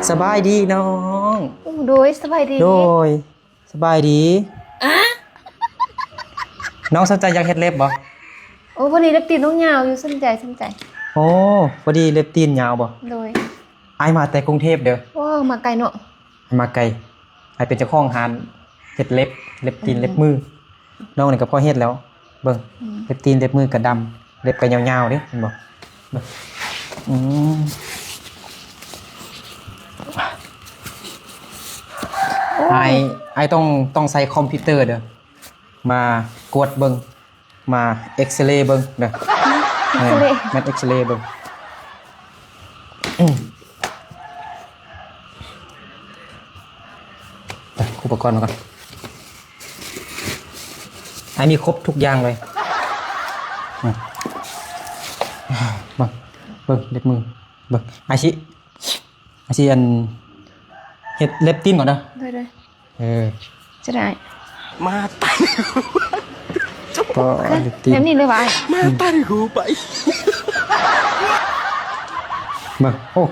ສະບາຍດີນ້ອງ. ໂອ້ ໂດຍ ສະບາຍດີ. ໂດຍ ສະບາຍດີ. ນ້ອງສົນໃຈຢາກເຮັດເລັບບໍ່? ໂອ້ ພໍດີເລັບຕີນນ້ອງຍາວຢູ່. ສົນໃຈ ສົນໃຈ. ໂອ້ ພໍດີເລັບຕີນຍາວບໍ່? ໂດຍ. ອ້າຍມາແຕ່ກຸງເທບເດີ. ໂອ້ ມາໄກເນາະ. ມາໄກ. ອ້າຍເປັນເຈົ້າຂອງຮ້ານເຮັດເລັບ ເລັບຕີນ ອືມ ເລັບມື. ນ້ອງນີ້ກໍພໍເຮັດແລ້ວ. ເບິ່ງ ອືມ ເລັບຕີນເລັບມືກໍດຳ ເລັບກໍຍາວໆເດ້ ເຫັນບໍ່? ເບິ່ງ ອືມ ໂອ້ ອ້າຍ ອ້າຍຕ້ອງ ຕ້ອງໃຊ້ຄອມພິວເຕີເດີ ມາກວດເບິ່ງ ມາເອັກຊະເລເບິ່ງເດີ. ເອັກຊະເລ ແມ່ນ ແມ່ນເອັກຊະເລເບິ່ງ. ອືມ ໄປ ອຸປະກອນມາກ່ອນ. ອ້າຍມີຄົບທຸກຢ່າງເລີຍ. ອືມ ເບິ່ງ ເບິ່ງເລັບມື ເບິ່ງ ອ້າຍຊິ ອ້າຍຊິອັນ ເຮັດເລັບຕີນກ່ອນເດີ. ໂດຍໆ. ເອີ ຈະໄດ້ ມາຕາຍ ກໍເລັບຕີນ ແບບນີ້ເລີຍວ່າອ້າຍ ມາຕາຍ ອືມ ໄປ. ເບິ່ງ ໂອ້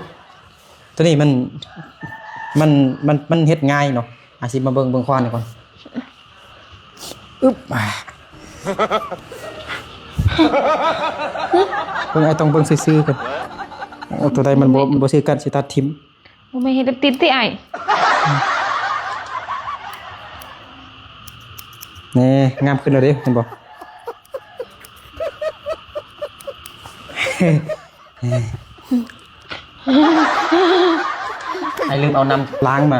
ໂຕນີ້ມັນ ມັນ ມັນ ມັນເຮັດງ່າຍເນາະ. ອາ ຊິມາເບິ່ງ ເບິ່ງຂວານີ້ກ່ອນ. ອຶບ ອາ ເບິ່ງ ອ້າຍຕ້ອງເບິ່ງຊື່ໆກ່ອນ. ໂອ້ ໂຕໃດມັນບໍ່ ມັນບໍ່ຄືກັນ ຊິຕັດຖິ້ມ. ບໍ່ແມ່ນເຮັດເລັບຕີນຕິອ້າຍ? ແນ່ ງາມຂຶ້ນແລ້ວເດ້ ເຫັນບໍ່? ອ້າຍລືມເອົານ້ຳລ້າງມາ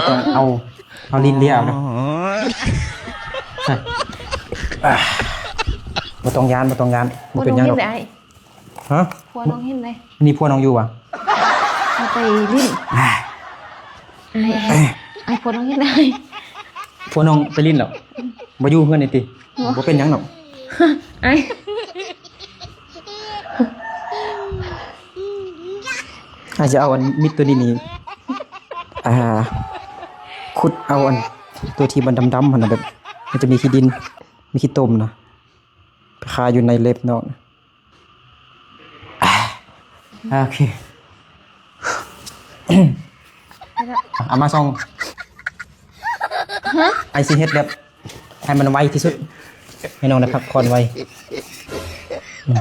ຕ້ອງເອົາ ເອົາລີ້ນເລຍເອົາເດີ. ບໍ່ຕ້ອງຢ້ານ ບໍ່ຕ້ອງຢ້ານ ບໍ່ເປັນຫຍັງດອກ. ຮະ? ຜົວນ້ອງເຫັນເດ້. ນີ້ຜົວນ້ອງຢູ່ຫວາ? ເອົາໄປຫຼິ້ນ. ອ້າຍ ອ້າຍ ອ້າຍ ຜົວນ້ອງເຫັນໄດ້. ຜົວນ້ອງໄປຫຼິ້ນແລ້ວ ບໍ່ຢູ່ເຮືອນນີ້ຕິ? ບໍ່ ບໍ່ເປັນຫຍັງດອກ. ອ້າຍ ອ້າຍຈະເອົາອັນມິດໂຕນີ້ນີ້ ອ່າ ຂຸດເອົາອັນໂຕທີ່ມັນດຳໆຫັ້ນນະ ແບບມັນຈະມີຂີ້ດິນ ມີຂີ້ຕົມນະ ໄປຄາຢູ່ໃນເລັບນ້ອງ. ໂອເຄ ເອົາມາສ່ອງ. ຮະ? ອ້າຍຊິເຮັດແບບໃຫ້ມັນໄວທີ່ສຸດ ໃຫ້ນ້ອງໄດ້ພັກຜ່ອນໄວ. ອື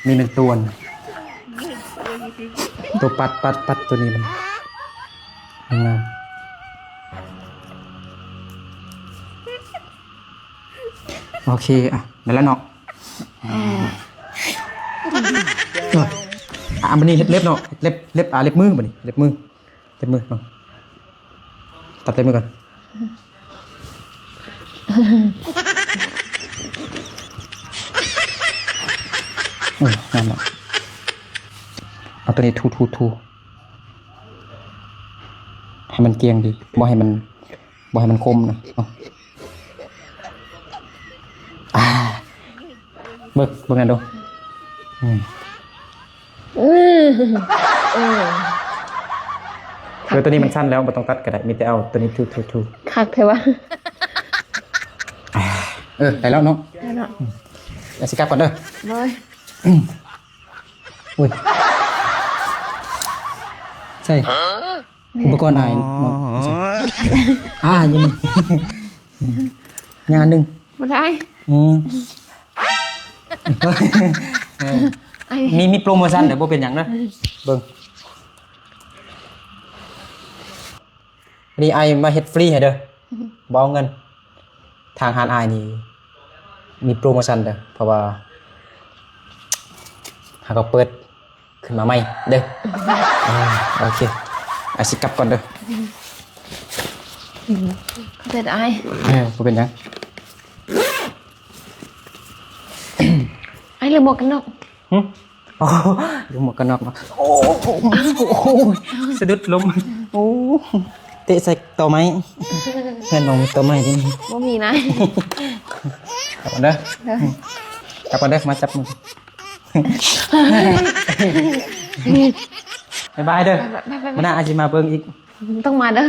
ມ ນີ້ແມ່ນຕົວ ຕົວປັດ ປັດ ປັດຕົວນີ້ມັນງາມ. ໂອເຄ ອ່ະ ໄດ້ແລ້ວເນາະ. ອ່ະ ບາດນີ້ເຮັດເລັບເນາະ ເລັບ ເລັບ ອ່າ ເລັບມື ບາດນີ້ເລັບມື ເລັບມືເນາະ ຕັດເລັບມືກ່ອນ. ເອີ ນັ້ນແຫຼະ ເອົາໂຕນີ້ຖູໆ ໃຫ້ມັນກ້ຽງດີ ບໍ່ໃຫ້ມັນ ບໍ່ໃຫ້ມັນຄົມນະ. ເອົາ ອ່າ ເບິ່ງ ເບິ່ງນັ້ນດູ. ອືມ ອືມ ເອີ ເອີ ໂຕນີ້ມັນສັ້ນແລ້ວ ບໍ່ຕ້ອງຕັດກໍໄດ້ ມີແຕ່ເອົາໂຕນີ້ຖູໆ. ຄັກແທ້ວະ. ເອີ ໄດ້ແລ້ວເນາະ ໄດ້ແລ້ວ. ອືມ ດຽວຊິກັບກ່ອນເດີ. ໂດຍ. ອືມ ໂອ້ຍ ໃສ່ ອຸປະກອນອ້າຍເນາະ. ອ່າ ຢູ່ນີ້ ຢ່າງອັນໜຶ່ງ ບໍ່ໄດ້. ອືມ ເອີ ມີ ມີໂປຣໂມຊັນເດີ ບໍ່ເປັນຫຍັງເດີ. ເບິ່ງ ນີ້ອ້າຍມາເຮັດຟຣີໃຫ້ເດີ ບໍ່ເອົາເງິນ. ທາງຮ້ານອ້າຍນີ້ມີໂປຣໂມຊັນເດີ ເພາະວ່າເຮົາກໍເປີດຂຶ້ນມາໃໝ່ເດີ. ເອີ ໂອເຄ ອ້າຍຊິກັບກ່ອນເດີ. ຂອບໃຈອ້າຍ. ເອີ ບໍ່ເປັນຫຍັງ. ອ້າຍລືມໝວກກັນນັອກ. ຫຶ? ໂອ້ ລືມໝວກກັນນັອກເນາະ. ໂອ້ ໂອ້ ສະດຸດລົ້ມ. ໂອ້ ເຕະໃສ່ຕໍໄມ້. ເຮືອນນ້ອງມີຕໍໄມ້ເດ້. ບໍ່ມີນະ. ກັບກ່ອນເດີ ເດີ ກັບກ່ອນເດີ ມາຈັບມື. ບາຍບາຍເດີ. ບາຍບາຍ ບາຍບາຍ ມື້ໜ້າອາດຊິມາເບິ່ງອີກ. ຕ້ອງມາເດີ.